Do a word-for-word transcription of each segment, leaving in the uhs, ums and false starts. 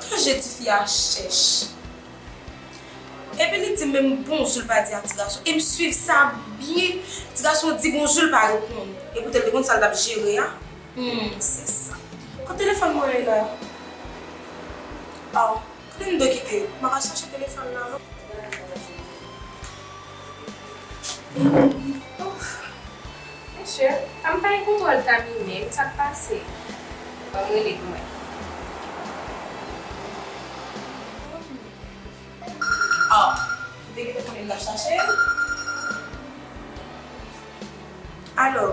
Kanje tifi a chèch. Epi li di menm bonjou l pa di a ti gason. E m swiv sa byen. Ti gason di bonjou l pa reponn. E poutan l te konn sa l t ap jere a. Hmm, se sa. Kote telefòn mwen ye la? Aw, kote m dwe kite? M pa ka chache telefòn la non. Ouf. Mesye, pa m pa gen kontwòl Tamine, sa k pase? Ban m rele l mwen. Oh, ou te gentan konnen m t ap chache l? Alo?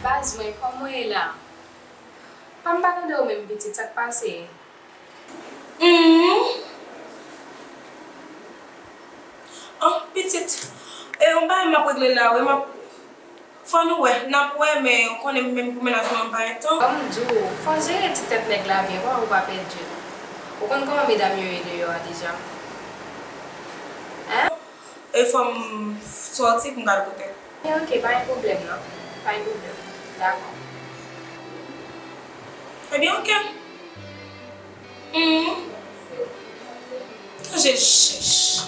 Baz mwen, kòman w ye la? Pa m pa tande w menm pitit, sa k pase? Hmm. Oh, pitit, e yon bagay m ap regle la, wi, m ap, fò nou wè, n ap wè, men ou konnen menm pou mennaj mwen, m pa gen tan. Ban m di w, fò w jere ti tèt nèg la byen, wi, ou pa pèdi l. Ou konn kòman medam yo ye deyò a deja? Hein? E fò m sòti pou m gade kote. Ok, pa gen pwoblèm non. Pa gen pwoblèm. Dakò. Ebyen, ok. Hmm. Kanje l chèch.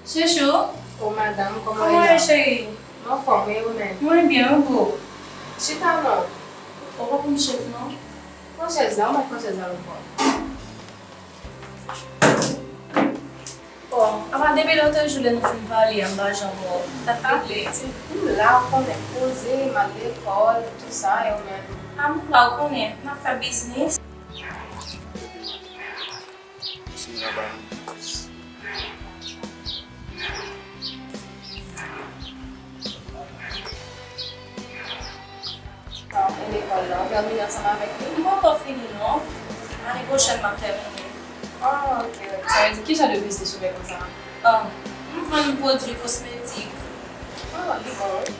Chouchou. O madanm, kòman w ye la? Kòman w ye, cheri? M anfòm, e ou menm? Mwen byen, ou bò? Chita non. Ou pa pran chèz non? Pran chèz la, ou mèt pran chèz la lòt bò. Bon, apa depi lòt jou lè nou fin pale a, m pa janm wè w. Sa t ap regle? M la, ou konnen, poze, m al lekòl, tout sa, e ou menm? A, m la, ou konnen, m ap fè biznis. Bon, e lekòl la, ou tèmine ansanm avèk li? M poko fini non. Ane pwochèn m ap tèmine. Ah, ok, ok. Sa vle di ki jan de biznis ou fè konsa? Ah, m vann pwodui kosmetik. Ah, li bon wi.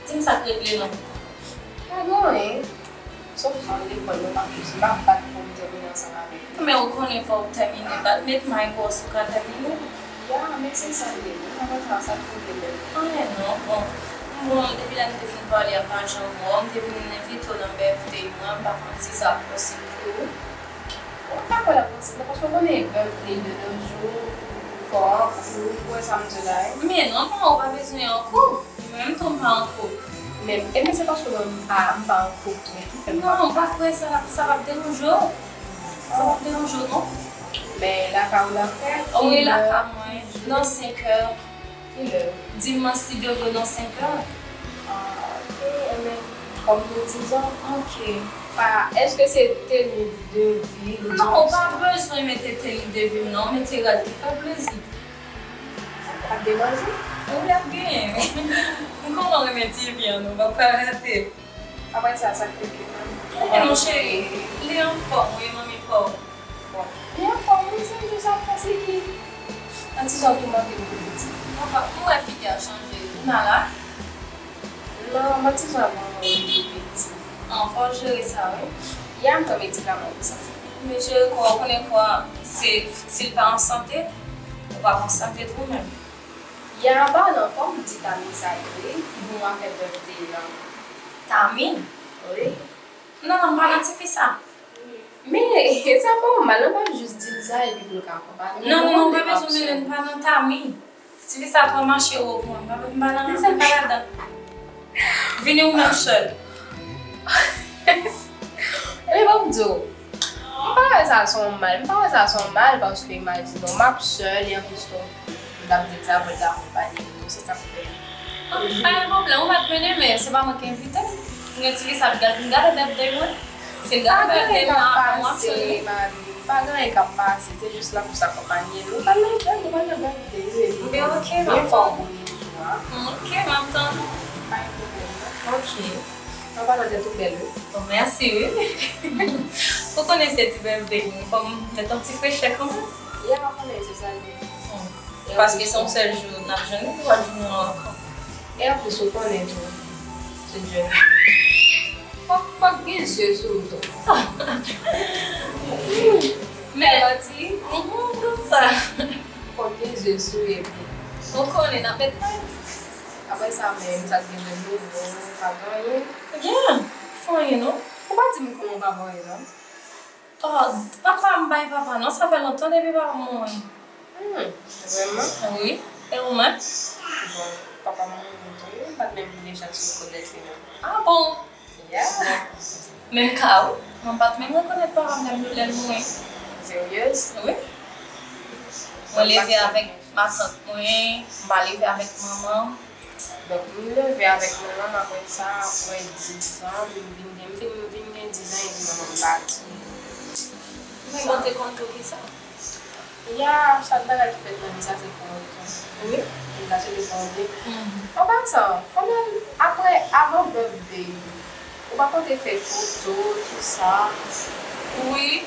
Di m sa k regle non. Pa gen anyen. Sòf man lekòl, mwen pa, m pa bat pou m tèmine ansanm avèk li. Men ou konnen fò w tèmine bat, met may pou w si w ka tèmine. Ya, men se sa l ye. Mwen pa konn sa, sa k pwoblèm. Anyen non, bon. M bon, depi lè n te fin pale a, m pa janm wè w, m te vin envite w nan birthday mwen, m pa konn si sa posib pou ou. Mwen pa kwè l ap posib non, paske w konnen birthday de nos jours, fò w an koup, ou wè sa m di w la, wi. Men non, non, ou pa bezwen an koup. Mwen menm tou m pa an koup. Men, ebyen se paske mwen m pa, m pa an koup tou, ki fè m pa. Non, m pa kwè sa, sa p ap deranje w. Sa p ap deranje w non. Men lakay ou l ap fèt? Wi, lakay mwen. Nan senkè. Kilè? Dimanch, si Dye vle, nan senkè. Ah, ok, enben, kòm nou di jan. Ok. Pa, èske se teni de vi l ou... Non, ou pa bezwen mete teni de vi m non, mete rad ki fè w plezi. Ap devanje? Ou ap genyen. M kòman renmen ti vi an non, m ap pa rate. Apre sa, sa k rete menm? Anyen non, cheri. Li anfòm, wi, manmi pa w. Bon, li anfòm, wi, se jis ap fè siki. Yon ti jan toumante m tou piti. Papa, m wè figi a chanje. Ou malad? Non, yon ti jan bon, wi, li piti. An, fò w jere sa, wi. Ya, m pran medikaman pou sa. Men jere kò w, ou konnen kò a, se, si l pa an sante, ou pa an sante tou menm. Ya, pa nan fòm di Tami sa ye wi, ki bon afè birthday lan. Tami? Wi. Non, non, m pa nan tifi sa. Men, sa pa mal, non, m ap jis di l sa, epi pou l ka konprann. Non, non, non, ou pa bezwen rele m, m pa nan Tami. Tifi sa twò mache wo pou mwen, m pa, m pa nan, m pa ladan. Vini ou menm sèl. Ebyen, ban m di w, m pa wè sa s on mal, m pa wè sa s on mal, paske imajine w, m ap sèl, e anplis tou, m t ap di l sa pou l ta akonpanye m tou, se sa k fè. Pa gen pwoblèm, ou pa t mennen, men se pa mwen ki envite l. Mwen ti fi sa ap gade, m gade birthday mwen. Se gade birthday mwen avan m ap cheri. Pa gen anyen k ap pase, se jis la pou sa akonpanye l. Ou pral nan birthday, ou pral nan birthday, wi. Ben ok, m ap tann. Mwen fè w boule jou a. Ok, m ap tann ou. Pa gen pwoblèm, non. Ok. An palan tèt ou bèl, wi. Bon, mèsi, wi. Ou konnen se ti birthday mwen, fò m met yon ti frechè kanmenm. Ya, ou konnen se sa l ye. Paske se yon sèl jou n ap jwenn, nou pa jwenn nou ankò. E anplis, ou konnen tou, Fòk, fòk gen zye sou ou tou. Men, manti. Mhm, konsa. Fòk gen zye sou ou epi. Ou konnen n ap met mwen. Apre sa menm, sa k gen de nouvo, pa gen anyen. Gen, fè anyen non. Ou pa di m kòman w pa gen anyen non. Oh, papa m bay papa non, sa fè lontan depi papa m mouri. Hmm, vrèman? Wi, e ou menm? Bon, papa m mouri tou, m pa t menm gen chans rekonèt li non. Ah bon? Yeah. Menm ka wi, mwen pa t menm rekonèt papa m lè m, lè l mouri. Seryèz? Wi. Mwen leve avèk matant mwen, m pa leve avèk manman m. Donk, m leve avèk manman m, apre sa, apre diz an, m vin gen, m vin, m vin gen diz an epi manman m pati. Men bon, te konn pou kisa? Ya, chak bagay ki fèt nan vi sa se pou yon rezon. Wi. M ta swete pou yon byen. Mhm. An pasan, fanmi, apre, avan birthday, ou pa konte fè foto, tou sa? Wi.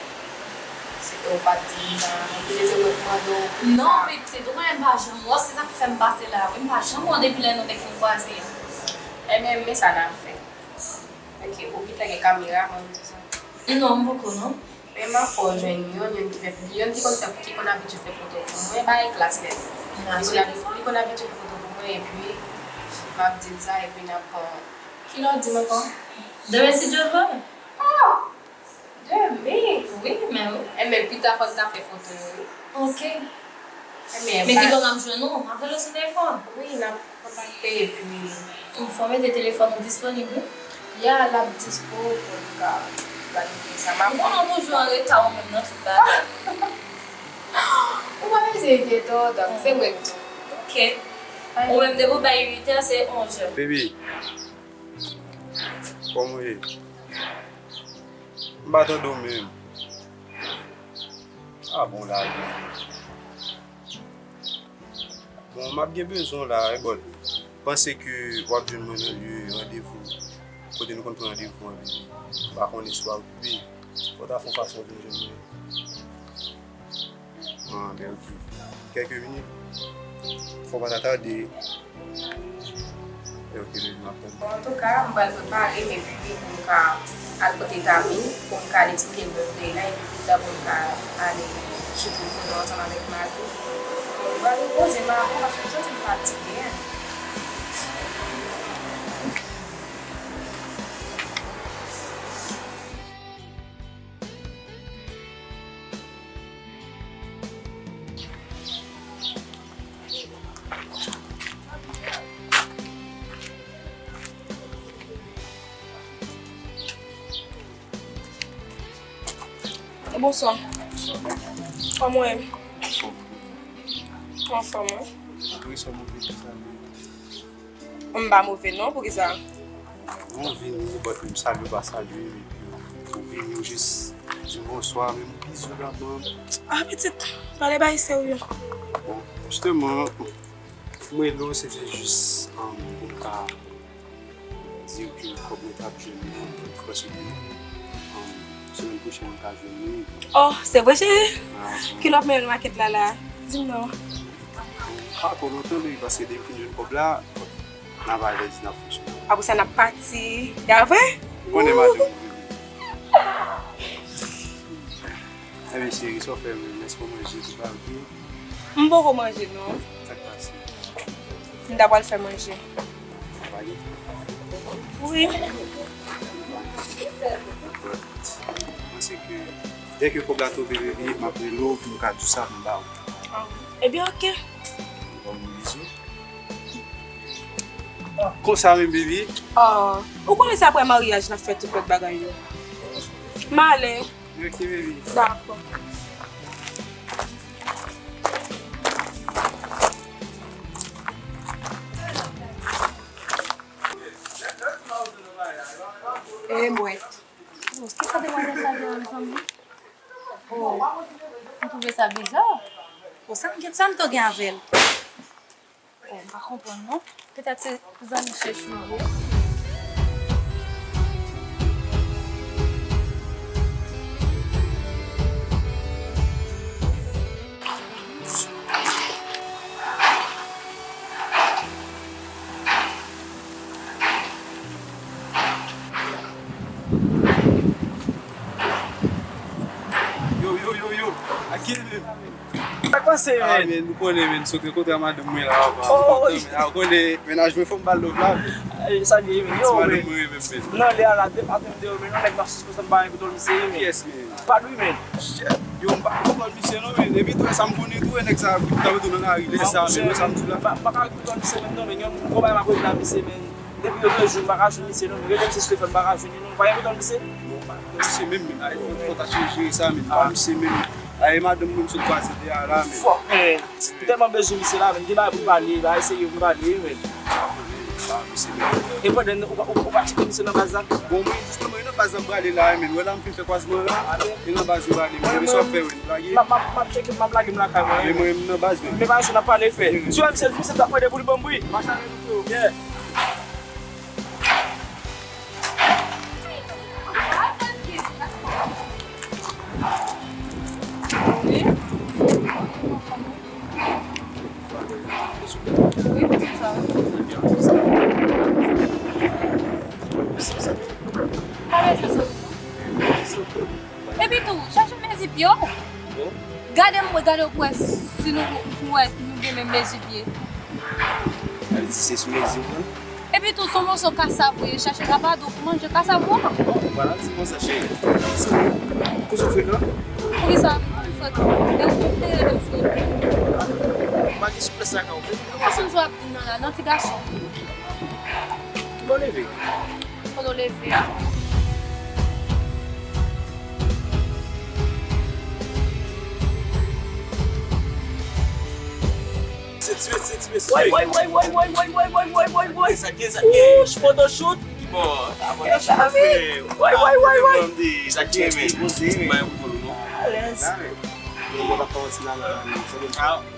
Se ke ou pa t di m sa, anpil se mwen k mande w pou sa. Non, pitit, ou konnen m pa janm wè w, se sa k fè m pase la, wi, m pa janm wè w depi lè nou te fin kwaze a. Ebyen, men sa n ap fè. Ok, ou gentan gen kamera, mwen di sa. Non, m poko, non. Men m ap fè w jwenn youn, youn ki fè, youn ki konn fè, ki konn abitye fè foto pou mwen, bagay klas nèt. Li konn abi-, li konn abitye fè foto pou mwen, epi m ap di l sa, epi n ap pran. Kilè w di m ankò? Demen si Dye vle. Ah! Demen? Wi, men wi. Enben, pita fò n ta fè foto yo, wi. Ok. Enben, men ki bò m ap jwenn ou? M ap rele w sou telefòn. Wi, n ap kontakte epi. Fò w mete telefòn ou disponib, wi. Ya, l ap dispo pou n ka planifye sa. M ap... Ou konnen w toujou anreta ou menm nan tout bagay. Ou pa bezwen enkyete w, donk, se mwen. Ok. Ou menm depi w bay uit è, se onz è. Baby, kòman w ye? M pa tande w menm. Ah bon, la, bon, m ap gen bezwen w la, e bon. Panse ke w ap jwenn mwen nan lye randevou, kote nou konn pran randevou an, baby. M pa konnen si w a okipe. Fò w ta fè yon fason w vin jwenn mwen. Ah, men ok. Kèlke minit. Fò w pa ta tande. Ok, baby, m ap tann. Bon, antouka, m pral prepare m epi pou m ka al kote Tami, pou m ka al eksplike l birthday la, epi pita pou m ka ale shoot yon foto ansanm avèk Mali. M pral repoze m avan paske m santi m fatige. Bonswa. Kòman w ye? Anfòm, wi. Antre san move, sa. M pa move non, poukisa? Bon, vini, but m salye w pa salye m, epi ou vini, ou jis di m bonswa, menm bizou la ban m. Ah, pitit, pale bay serye. Bon, jisteman, mwen rele w, se te jis, um, pou m ka di w ke kòb mwen t ap jwenn nan, paske, um, semèn pwochèn mwen ka jwenn li. Oh, se vre, cheri? Ah, kilè w ap mennen l makèt la, la? Di m non. Pa twò lontan, baby, paske depi m fin jwenn kòb la, n ap alèz, n ap fonksyone. Apre sa, n ap pati. Ya vre? Konnen maten m rive. Enben, cheri, sa w fè menm? Èske w manje tou, pa oke? M poko manje, non. Sa k pase? M ta pral fè manje. Pale. Wi. Mwen se ke, dèke kòb la tonbe, baby, m ap rele w pou m ka di w sa pou m ba w. Ah, ebyen, oke. Bon, bizou. Konsa menm, baby. Ah, ou konnen se apre maryaj n ap fè tout lòt bagay yo. M ale. Ok, baby. Dakò. E mwèt. Bon, kisa demwazèl sa gen ansanm li? Oh, m twouve sa biza. Bon, sa m gen, sa m t gen avè l? Oh, m pa konprann non. Petèt se zanmi chèch li ye. Yo, yo, yo, yo. Akil menm. Sa k pase, ah, men? Men, nou konnen, men, sot renkontre a madanm mwen la, papa. Oh, wi. Ah, ou konnen, mennaj mwen fò m ba l love la, men. Ay, sa gen, men. Yo, ti madanm mwen, men, men. Non, lè a la, te pa tande yo, men, non, nèg m ap sispann ba yon koutèl misye, men. Kiyès, men? Padwi, men. Shit. Yo, m pa konprann misye, non, men. Epi tou, sa m konnen tou, nèg sa, ki ta mete nan lari, lè sa, men, wè sa m di la. Pa, pa ka koutèl misye, men, non, men, yon gwo bagay m ap regle ak misye, men. Depi yo de jou, m pa ka jwenn misye, non, men. Rele misye sou telefòn, m pa ka jwenn li, non. Ou pa gen koutèl misye? Misye menm, men, ay, fò, fò ta chanje sa, men, pa misye menm. Ay, madanm mwen sot kwaze de a la, men. Fòk, men. M tèlman bezwen misye la, men. Gen bagay pou m pale, bagay serye pou m pale, men. Pa misye menm. E pandan ou, ou, ou pa tcheke misye nan baz la? Bon, mwen, jisteman, e nan baz la m prale la, men. Wè la m fin fè kwazman la, e nan baz m prale, men. Men sa w fè, men, lage. M ap, m ap, m ap tcheke, m ap lage m lakay mwen, men. Men mwen, m nan baz, men. Men pa misye n ap pale, frè. Si w wè misye, misye t ap mande pou li ban m bri. Mache avè nou, frè. Yeah. Epi tou, chache mezi pye w. Gade m, gade w pou wè si nou, pou wè si nou gen menm mezi pye. Sa vle di se sou mezi w pran? Epi tou, se yon moso kasav ou ye, chache rapadou pou manje kasav ou an. Bon, ou pa nan di konsa, cheri. Kouzou frekan? Poukisa m frekan? E ou te rele m frekan? Ou pa gen souplès lakay ou menm. Kòman se m sou ap di m nan la, nan ti gason? Bon leve. Kote w leve a? Se ti mesye, ti mesye. Woy, woy, woy. Sa gen, sa gen. Wouch, photoshoot. Ki bò? Sa gen, sa gen. Woy, woy, woy, woy. Sa gen, men. Ti bagay pou nou, non? Alèz. Mwen pa kòmanse nan, nan, nan.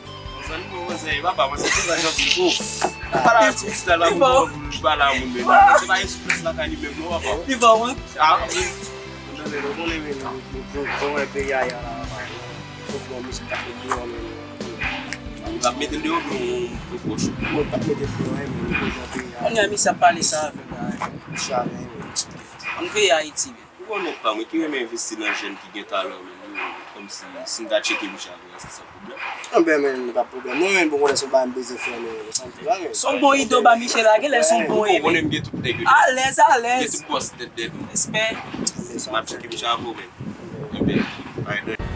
Zanmi mwen, mwen se papa, mwen se konsa jan di tou. Pala ti la la pou pala moun men. Se pa eksprès la ka li menm non papa. Li fò wi. Ah. Mwen konnen men nou konnen peyi a la papa. Fòk bon misye ta fè deyò men. Ou t ap mete l deyò oubyen ou pwòch? Mwen t ap mete l deyò men nou konnen peyi a. Kounye a misye ap pale sa avèk chalè. Ann peyi Ayiti men. Ou konnen pa mwen ki renmen envesti nan jèn ki gen talan men, kòmsi si m ta tcheke bouch avè a se san pwoblèm. Anben men, pa pwoblèm. Mwen menm bon konnen se yon bagay m bezwen fè men, san m fè la men. Se yon bon ide w ba Michel la, genlè se yon bon ide. Ou konnen m gen tout nèg yo. Alèz, alèz. Gen tout bòs tèt dèyè nou. Respè. M ap tcheke bouch avè w men. Anben, alright.